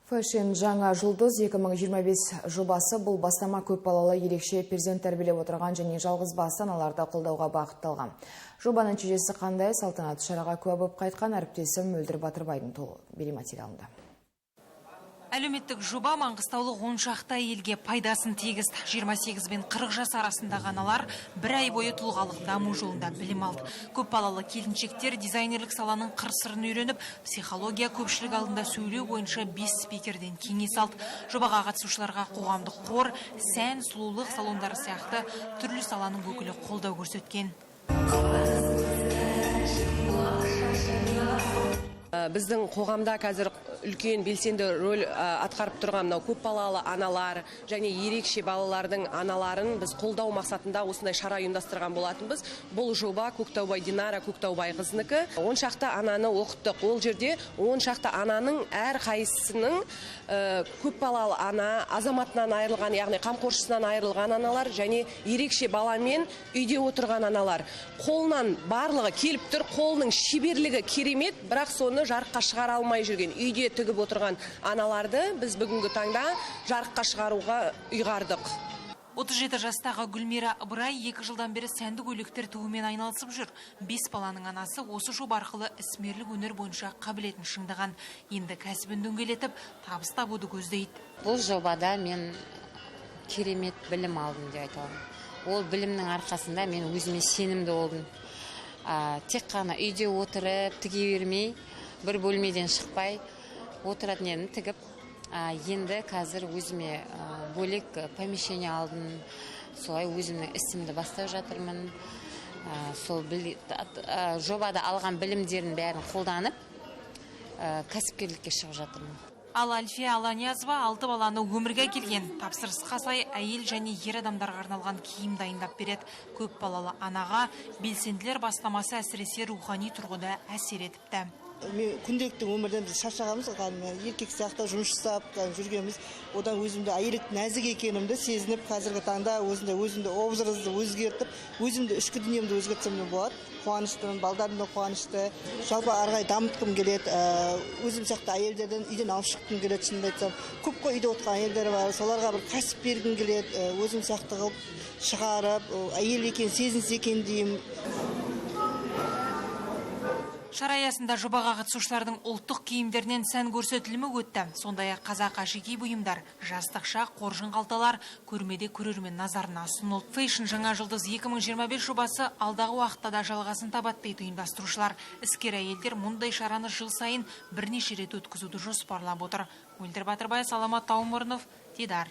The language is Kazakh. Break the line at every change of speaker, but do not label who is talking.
Fashion жаңа жұлдыз 2025 жобасы — бұл бастама көпбалалы, ерекше перзент тәрбиелеп отырған және жалғыз басты аналарды қолдауға бағытталған. Жоба нәтижесі қандай? Салтанатты шараға куә болып қайтқан әріптесім Мөлдір Батырбайдың толық бейнематериалында.
Әлеуметтік жоба маңғыстаулық 10 шақты әйелге пайдасын тигізді. 28 бен 40 жас арасындағы аналар бір ай бойы тұлғалық даму жолында білім алды. Көп балалы келіншектер дизайнерлік саланың қыр сырын үйреніп, психология, көпшілік алдында сөйлеу бойынша бес спикерден кеңес алды. Жобаға қатысушыларға қоғамдық қор, сән, сұлулық салондары сияқты түрлі саланың өкілі қолдау көрсеткен.
Біздің қоғамда қазір үлкен белсенді рөл атқарып тұрған мынау көпбалалы аналар және ерекше балалардың аналарын біз қолдау мақсатында осындай шара ұйымдастырған болатынбыз. Бұл жоба Көктаубай, Динара Көктаубай қызынікі. 10 шақты ананы оқыттық. Ол жерде 10 шақты ананың әрқайсысының көпбалалы ана, азаматынан айырылған, яғни қамқоршысынан айырылған аналар және ерекше баламен үйде отырған аналар. Қолынан барлығы келіп тұр, қолының шеберлігі керемет, бірақ соны жарыққа шығара алмай жүрген, үйде тігіп отырған аналарды біз бүгінгі таңда жарыққа шығаруға ұйғардық.
37 жастағы Гүлмира Ыбырай 2 жылдан бері сәнді көйлектер тігумен айналысып жүр. Бес баланың анасы осы жоба арқылы ісмерлік өнер бойынша қабілетін шыңдаған. Енді кәсібін дөңгелетіп, табыс табуды көздейді.
Бұл жобада мен керемет білім алдым деп айта аламын. Ол білімнің арқасында мен өзіме сенімді болдым. Тек қана үйде отырып тіге бермей, бір бөлмеден шықпай отыратын едім тігіп. Енді қазір өзіме бөлек помещение алдым, солай өзімнің ісімді бастап жатырмын. Сол жобада алған білімдердің бәрін қолданып, кәсіпкерлікке шығып жатырмын.
Ал Альфия Аланиязова алты баланы өмірге әкелген. Тапсырысқа сай әйел және ер адамдарға арналған киім дайындап береді. Көп балалы анаға белсенділер бастамасы әсіресе рухани тұрғыда әсер етіпті.
Мен күнделікті өмірден біз шаршағанбыз ғой, кәдімгі еркек сияқты жұмыс жасап кәдімгі жүргенбіз. Одан өзімді әйелдік нәзік екенімді сезініп, қазіргі таңда өзімді образды өзгертіп, өзімді, ішкі дүниемді өзгертсем де болады. Қуаныштымын, балдарым да қуанышты. Жалпы ары қарай дамытқым келеді, өзім сияқты әйелдерден үйден алып шыққым келеді. Шынымды айтсам, көп қой үйде отырған әйелдер бар, соларға бір кәсіп бергім келеді, өзім сияқты қылып шығарып, әйел екенін сезінсе екен деймін.
Шара аясында жобаға қатысушылардың ұлттық киімдерінен сән көрсетілімі өтті. Сондай-ақ қазақы әшекей бұйымдар, жастықша, қоржын қалталар көрмеде көрермен назарына ұсынылды. Fashion жаңа жұлдыз 2025 жобасы алдағы уақытта да жалғасын табады дейді ұйымдастырушылар. Іскер әйелдер мұндай шараны жыл сайын бірнеше рет өткізуді жоспарлап отыр. Мөлдір Батырбай, Саламат Таумұрынов, Дидар.